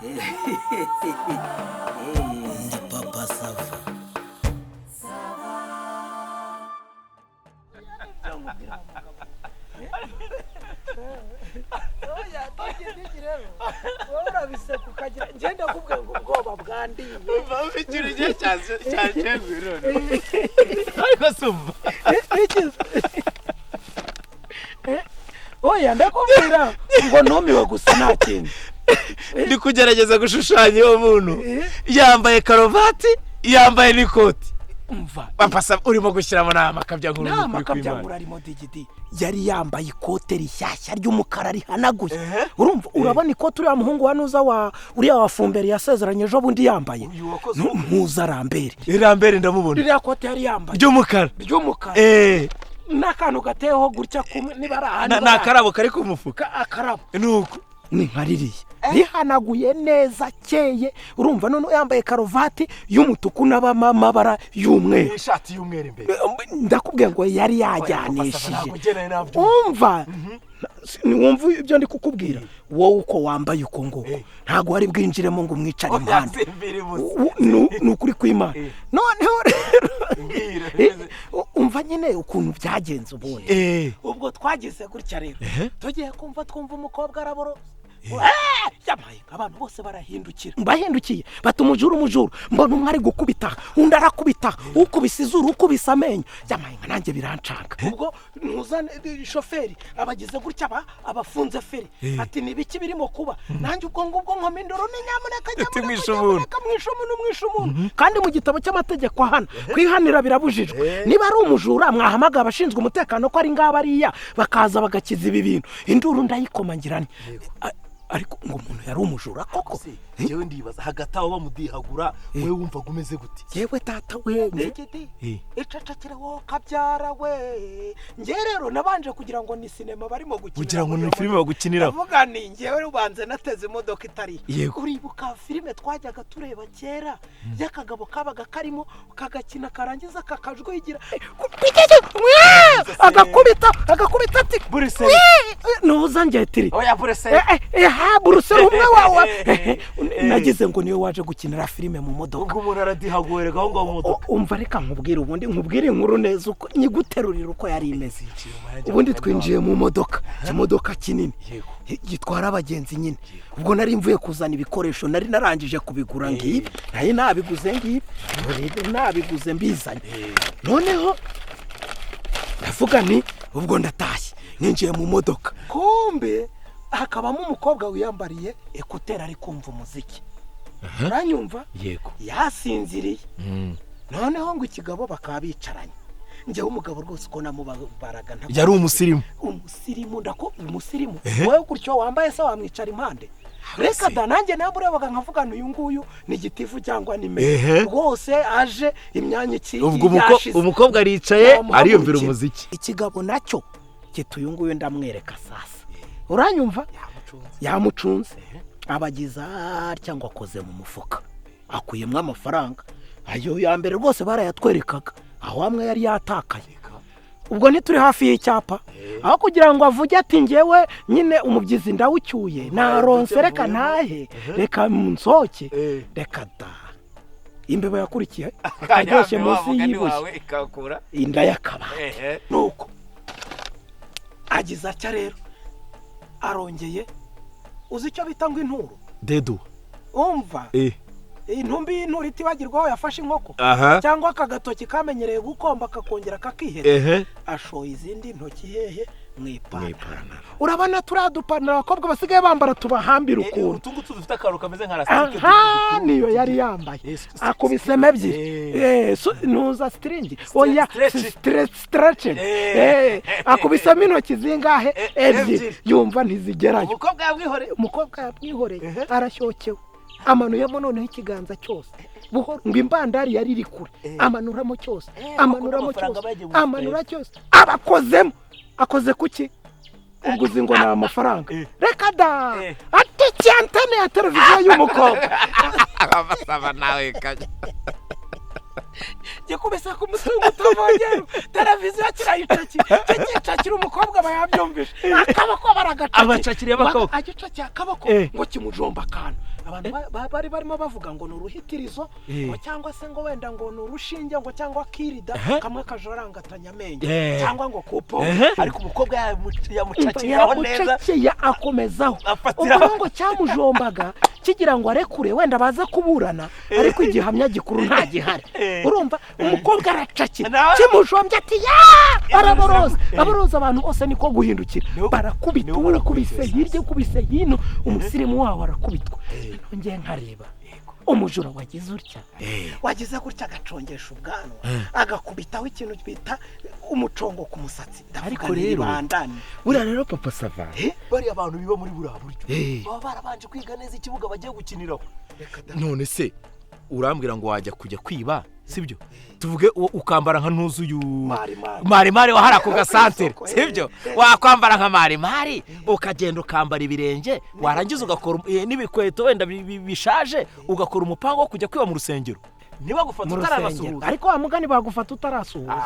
Ndi Papa Sava. Wowe urabiseka ukagira ngenda kubwira ngo ubwoba bwandiye. Ikintu igihe cyacenguye none ariko si umva. Oya, ndakubwira ngo numiwe gusa, nta kintu. Ndi kugerageza gushushanya uwo muntu yambaye karuvati, yambaye n'ikoti. Umva. Papa Sava, urimo gushyiramo n'amakabyankuru. Nta n'ukuri makabyankuru kw'Imana. Arimo digidi, yari yambaye ikote rishyashya ry'umukara rihanaguye. Urumva, urabona ikote uriya muhungu wa nuza wa uriya wa Fumberi yasezeranye ejo bundi yambaye? Uyu wakoze Ntuza Rambere. Rambere ndamubona. Ririya kote yari yambaye ry'umukara. Ry'umukara n'akantu gateyeho gutya kumwe, niba ari aha, niba Ni ari aha. akarabo kari ku mufuka. Akarabo. Nuko ni nka ririya rihanaguye neza, akeye. Urumva, noneho yambaye karuvati y'umutuku n'amabara y'umweru. Ishati y'umweru imbere. Ndakubwiye ngo yari yajyanishije. Ntabwo ugeneye nabyo. Umva, wumva ibyo ndi kukubwira. Wowe uko wambaye uko nguko, ntabwo wari bwinjiremo ngo umwicare impande. Ni ukuri kw'Imana. Noneho rero umva nyine ukuntu byagenze ubundi. Ubwo twagize gutya rero, tugiye kumva twumva umukobwa araboro. Yabaye abantu bose barahindukira, bahindukiye bati: "Umujura, umujura!" Mbona umwe ari gukubita, undi arakubita, ukubise izuru, ukubise amenyo. Yamaye nka nanjye birancanga. Ubwo ntuzane shoferi abagize gutya, aba abafunze feri, ati: "Ni ibiki birimo kuba?" Nanjye ubwo ngubwo nkoma induru ni: "Nyamuneka, Ati, nyamuneka, mwishe umuntu." nyamuneka, mwishe umuntu, mwishe umuntu!" Kandi mu gitabo cy'amategeko hano kwihanira birabujijwe. Niba ari umujura, mwahamagara abashinzwe umutekano ko ari ngaba ariya, bakaza bagakiza ibi bintu. Induru ndayikoma ngira nti ariko ngo umuntu yari umujura koko. Njyewe ndibaza, hagati aho bamudihagura, wowe wumvaga umeze gute? Yewe tata we, ngegede, icecekere wowe kabyara we. Njye rero nabanje kugira ngo ni sinema barimo gukina. Kugira ngo ni filime bagukiniraho. Ndavuga ni njyewe ubanze nateze imodoka itari. Uribuka filime twajyaga tureba kera y'akagabo kabaga karimo kagakina, karangiza kakajwigira, agakubita, agakubita ati Buruseli. Nuza ngetiri. Oya, Buruseli. Ha, Buruseli umwe wawe nagize ngo niwe waje gukinira filime mu modoka. Ubwo umuntu aradihaguwerega aho ngaho mu modoka. Umva, reka nkubwire ubundi, nkubwire inkuru neza uko nyiguterurira uko yari imeze. Ubundi twinjiye mu modoka, ikimodoka kinini gitwara abagenzi nyine. Ubwo nari mvuye kuzana ibikoresho, nari narangije kubigura, ngibi nari nabiguze, ngibi nari nabiguze mbizanye. Noneho ndavuga nti ubwo ndatashye. Ninjiye mu modoka, kumbe hakabamo umukobwa wiyambariye écouteurs, ari kumva umuziki. Uranyumva? Yego. Yasinziriye. Noneho ngo ikigabo bakaba bicaranye. Njyewe umugabo rwose uko namubaraga ntabwo Yari umusirimu. Umusirimu, ndako umusirimu. Wowe gutyo wambaye se wamwicara impande? Reka da. Nanjye nawe urebaga nkavuga uyu nguyu ni gitifu cyangwa ni meya rwose, aje imyanya iki Ubwo yashize. umukobwa aricaye Yamuhagurukira. ariyumvira umuziki. Ikigabo nacyo kiti: "Uyu nguyu ndamwereka sasa." Uranyumva, yamucunze, abagize atya ngo akoze mu mufuka, akuyemo amafaranga. Ayo ya mbere rwose barayatwerekaga, aho amwe yari yatakaye. Ubwo ntituri hafi y'icyapa, aho kugira ngo avuge ati: "Ngewe nyine umubyizi ndawucyuye, naronse, reka ntahe, reka nsohoke." Reka da. Imbeba yakurikiye akaryoshye munsi y'ibuye Ikakura inda y'akabati. Nuko agize atya rero, arongeye, uzi icyo bita ngo inturo? Dedu. Umva, intumbi y'inturo itibagirwa aho yafashe inkoko cyangwa aka gatoki kamenyereye gukomba kakongera kakihera. Ashoye izindi ntoki hehe? Mu ipantaro. Urabona turiya dupantaro abakobwa basigaye bambara tubahambira ukuntu? Utu ngutu dufite akantu kameze nka lasitike. Aha, niyo yari yambaye. Akubisemo ebyiri. Nuza sitiringi, oya. Stretch. Stretching. Akubisemo intoki zingahe? Ebyiri. Ebyiri. Yumva ntizigerayo. Umukobwa yamwihoreye. Umukobwa yamwihoreye, arashyokewe, amanuyemo noneho ikiganza cyose buhoro, ngo imbandari yari iri kure, amanuramo cyose, amanuramo amafaranga cyose, bagiye mu amanura cyose, abakozemo, akoze kuki? Ubwo uzi ngo ni amafaranga? Reka da. Atikiye antene ya televiziyo y'umukobwa. Abasaba nawe kajya. Gikubise ku mutungo utavogera televiziyo, kirayicakiye, kikicakira. Umukobwa aba yabyumvise, akaboko baragacakiye. Abacakiriye akaboko. Agicakiye akaboko, ngo kimujomba akantu. Abantu bari barimo bavuga ngo ni uruhitirizo, ngo cyangwa se ngo wenda ngo ni urushinge, ngo cyangwa kirida kamwe kajorangatanya amenyo, cyangwa ngo kupo. Ariko umukobwa yamucakiraho neza, yaramucakiye akomezaho. Ubwo ngo cyamujombaga kigira ngo arekure wenda baza kuburana, ariko igihamya gikuru nta gihari. Urumva umukobwa aracakira, kimujombye ati ya araboroza aboroza, abantu bose niko guhindukira barakubita, ukubise hirya ukubise hino, umusirimu wawe arakubitwa. Nongeye nkareba umujura wagize utya, wagize gutya agacongesha ubwanwa, agakubitaho ikintu bita umucongo ku musatsi. Ariko rero buriya rero Papa Sava, bariya abantu biba muri buriya buryo baba barabanje kwiga neza ikibuga bagiye gukiniraho. None se urambwira ngo wajya kujya kwiba, sibyo? Tuvuge ukambara nka ntuzuyu marimari wahara ku gasantere, sibyo? Wakwambara nka marimari ukagenda ukambara ibirenge, warangiza ugakora n'ibikweto wenda bishaje, ugakora umupango wo kujya kwiba mu rusengero. Niba gufata utarabasuhuza, ariko wa mugani bagufata utarasuhuza.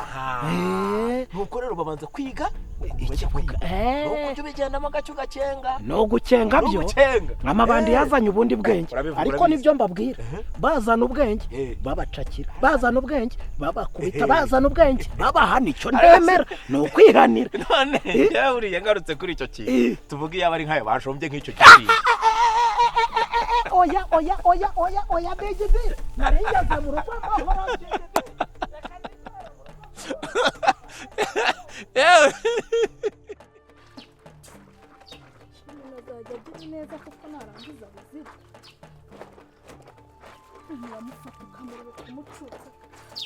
Nuko rero babanza kwiga ikibuga, nuko ujye ubigendamo gake ugacenga. No gucenga byo amabandi yazanye ubundi bwenge, ariko nibyo mbabwira, bazana ubwenge babacakira, bazana ubwenge babakubita, bazana ubwenge babahana. Icyo ndemera ni ukwihanira. None yewe ngarutse kuri icyo kintu, tuvuge yaba ari nkayo bashombye nk'icyo kintu. Oya oya oya oya oya BGB narigeze mu rugo amahoro. Yewe azajya agira neza kuko narangiza buzira. Uramufata ukamureba ukamucutsa,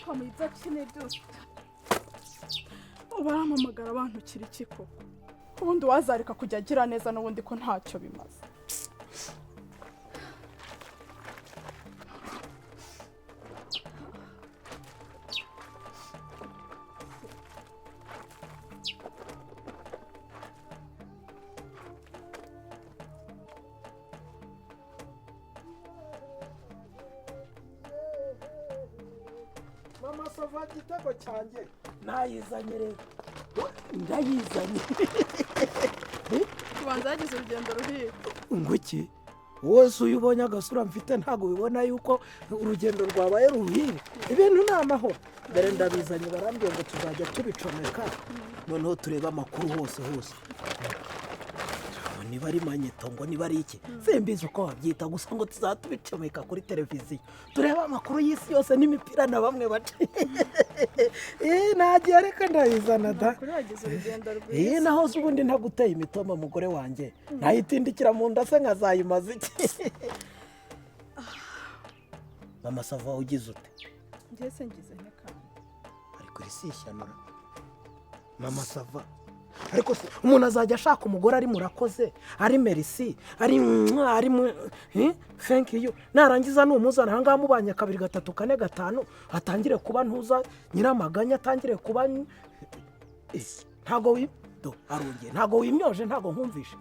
ukamuha ibyo akeneye byose. Ubaramamagara abantu kiri iki koko? Ubundi wazareka kujya agira neza n'ubundi ko ntacyo bimaze. Mama Sava, igitego cyanjye nayizanye rero, ndayizanye. Kubanza yagize urugendo ruhire. Ngo iki? Wose uyu ubonye agasura mfite ntabwo ubibona yuko urugendo rwabaye ruhire. Ibintu ni amahoro. Mbere ndabizanye barambwiye ngo tuzajya tubicomeka, noneho turebe amakuru hose hose. Niba ari manyeto ngo niba ari iki, simbizi uko babyita, gusa ngo tuzatubicomeka kuri televiziyo turebe amakuru y'isi yose n'imipira na bamwe baca. Nagiye reka ndayizana da. Naho se ubundi ntaguteye imitoma mugore wanjye, nayitindikira mu nda se nkazayimaza iki? Mama Sava, ugize ute? Njye se ngize nte kandi? Ariko iri si ishyano. Mama Sava, ariko umuntu azajya ashaka umugore ari murakoze, ari merci, ari ari thank you, narangiza numuzana aha ngaha mubanye 2 3 4 5, atangire kuba ntuza nyiramaganya, atangire kuba ntago arongeye, ntago wimyoje, ntago nkumvishe.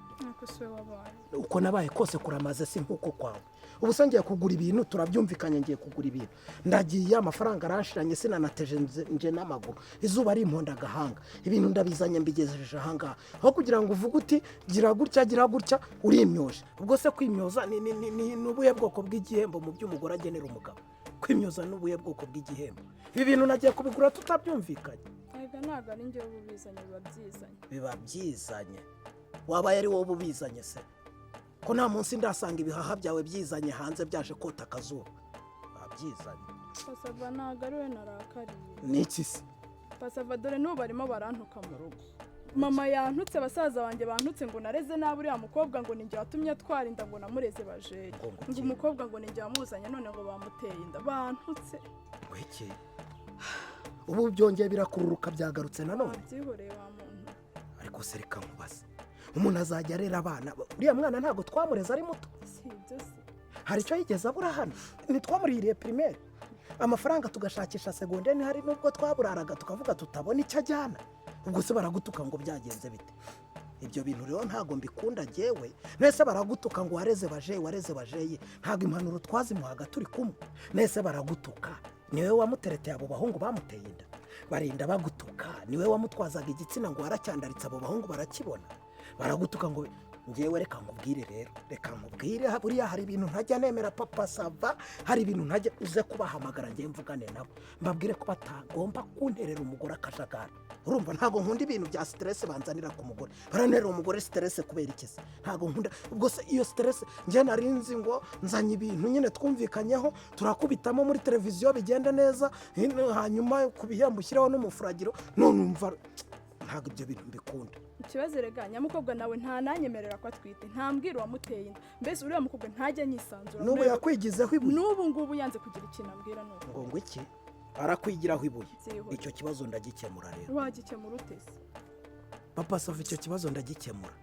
Uko nabaye kose kuramaze si nkuko kwawe. Ubu se ngiye kugura ibintu, turabyumvikanye, ngiye kugura ibintu, ndagiye amafaranga aranshiranye, sinanateje nje n'amaguru, izuba ari imponda agahanga, ibintu ndabizanye mbigejeje ahangaha, aho kugira ngo uvuge uti gira gutya gira gutya, urimyoje. Ubwo se kwimyoza ni ubuhe bwoko bw'igihembo mu by'umugore agenera umugabo? Kwimyoza ni ubuhe bwoko bw'igihembo? Ibi bintu nagiye kubigura tutabyumvikanye. Ega ntago ari njye ubizanye, biba byizanye. Biba byizanye. Wabaye ari wowe ubizanye se? Ko nta munsi ndasanga ibihaha byawe byizanye hanze byaje kota akazuba. Babyizanye. Pasava ntago ari we narakariye. Niki se? Pasava dore n'ubu barimo barantuka mu rugo. Mama yantutse, basaza banjye bantutse ngo nareze nabi uriya mukobwa, ngo ninjye watumye atwara inda, ngo namureze bajeri. Ngo umukobwa ngo ninjye wamuzanye none ngo bamuteye inda. Bantutse. Wiki. Ubu byongeye birakururuka byagarutse nanone. Byihoreye wa muntu. Ariko se reka nkubaze, umuntu azajya arera abana, uriya mwana ntago twamureze ari muto. Hari icyo yigeze abura hano? Ntitwamurihiriye primaire, amafaranga tugashakisha secondaire, hari nubwo twaburaraga tukavuga tutabona icyo ajyana. Ubwo se baragutuka ngo byagenze bite? Ibyo bintu rero ntago mbikunda jewe. Nese baragutuka ngo wareze baje, wareze bajeye, ntago impanuro twazimuhaga turi kumwe. Nese baragutuka niwe wamutereteye abo bahungu bamuteye inda, barinda bagutuka niwe wamutwazaga igitsina ngo waracyandaritse abo bahungu barakibona, baragutuka ngo Ngewe reka nkubwire rero, reka nkubwire, buriya hari ibintu ntajya nemera Papa Sava, hari ibintu ntajya uze kubahamagara ngewe mvugane nabo, mbabwire ko batagomba kunterera umugore akajagari. Urumva ntabwo nkunda ibintu bya stress banzanira ku mugore. Baranterera umugore stress kubera iki se? Ntabwo nkunda. Ubwo se iyo stress njye nari nzi ngo nzanye ibintu nyine twumvikanyeho, turakubitamo muri televiziyo bigenda neza, hanyuma ku bihembo ushyireho n'umufuragiro, none umva ntabwo ibyo bintu mbikunda. Ikibazo rega nyamukobwa nawe nta nanyemerera ko atwite, ntambwira uwamuteye inda. Mbese uriya mukobwa ntajya anyisanzura. N'ubu yakwigizeho ibuye. N'ubu ngubu yanze kugira ikintu ambwira n'ubu. Ngo ngo iki? Arakwigiraho ibuye. Byihuse. Icyo kibazo ndagikemura rero. Wagikemura ute se? Papa Sava, icyo kibazo ndagikemura.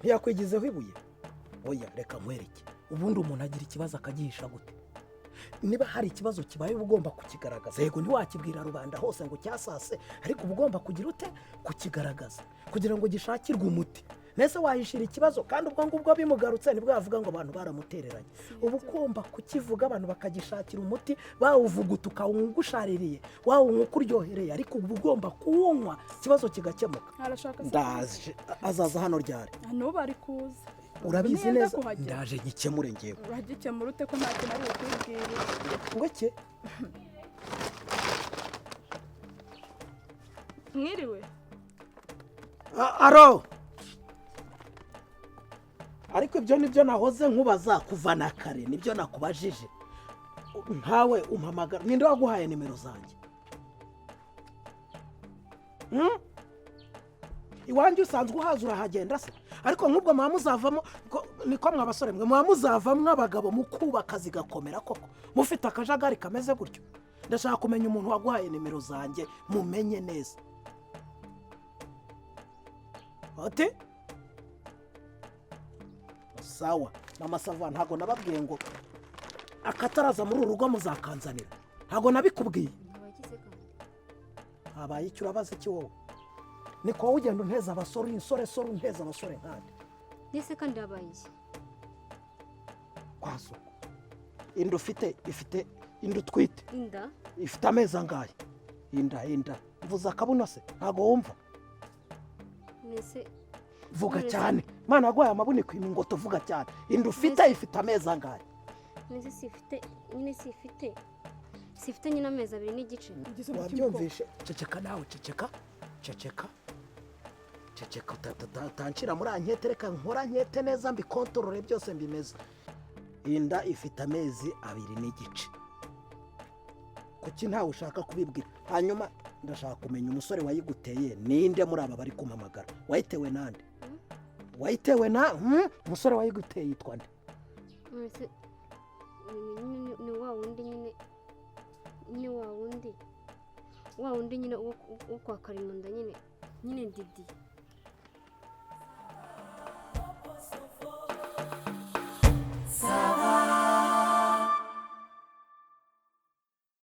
Ntiyakwigizeho ibuye? Oya, reka nkwereke. Ubundi umuntu agira ikibazo akagihisha gute? Niba hari ikibazo kibaye uba ugomba kukigaragaza. Yego ntiwakibwira rubanda hose ngo cyasase, ariko uba ugomba kugira ute? Kukigaragaza kugira ngo gishakirwe umuti. Nese wahishira ikibazo kandi ubwo ngubwo bimugarutse nibwo yavuga ngo abantu baramutereranye. Uba ugomba kukivuga abantu bakagishakira umuti, bawuvuguta ukawungushaririye, wawunywa ukuryohereye, ariko uba ugomba kuwunywa ikibazo kigakemuka. Arashaka se? Ndaje. Azaza hano ryari? N'ubu ari kuza. Urabizi Niyenda neza. kuhagera. Ndaje gikemure ngewe. Uragikemura ute ko nta kintu ari bukubwire? Ngo iki? Mwiriwe. Aro. Ariko ibyo nibyo nahoze nkubaza kuva na kare, nibyo nakubajije. Nkawe umpamagara, ninde waguhaye nimero zanjye? Iwanjye usanzwe uhaza urahagenda se? Ariko nk'ubwo muba muzavamo, niko mwa basore mwe muba muzavamo abagabo mukubaka zigakomera koko, mufite akajagari kameze gutyo. Ndashaka kumenya umuntu waguhaye nimero zanjye, mumenye neza. Ati sawa Mama Sava, ntabwo nababwiye ngo akataraza muri uru rugo muzakanzanira, ntabwo nabikubwiye. Habaye icyo urabaza iki wowe? Niko wowe ugenda unteza abasore, insoresore unteza abasore nkande. Ndetse kandi habaye iki? Kwa soko inda ufite, ifite inda utwite, inda ifite amezi angahe? Inda inda mvuze akabuno se ntabwo wumva? Nese vuga cyane Mana yaguhaye amabuni ku ingoto, vuga cyane. Inda ufite ifite amezi angahe? Nese sifite nyine, sifite sifite nyine amezi 2 n'igice. Wabyumvishe? Ceceka nawe, ceceka ceceka ceceka, utancira muri ankete, reka nkora ankete neza mbikontorore byose mbimeze. Inda ifite amezi 2 n'igice. Kuki ntawe ushaka kubibwira? Hanyuma ndashaka kumenya umusore wayiguteye ninde muri aba bari kumpamagara? Wayitewe nande? Wayitewe na umusore wayiguteye yitwa nde? Ni wa wundi nyine, ni wa wundi, wa wundi nyine wo kwa Karimunda nyine, nyine Didi.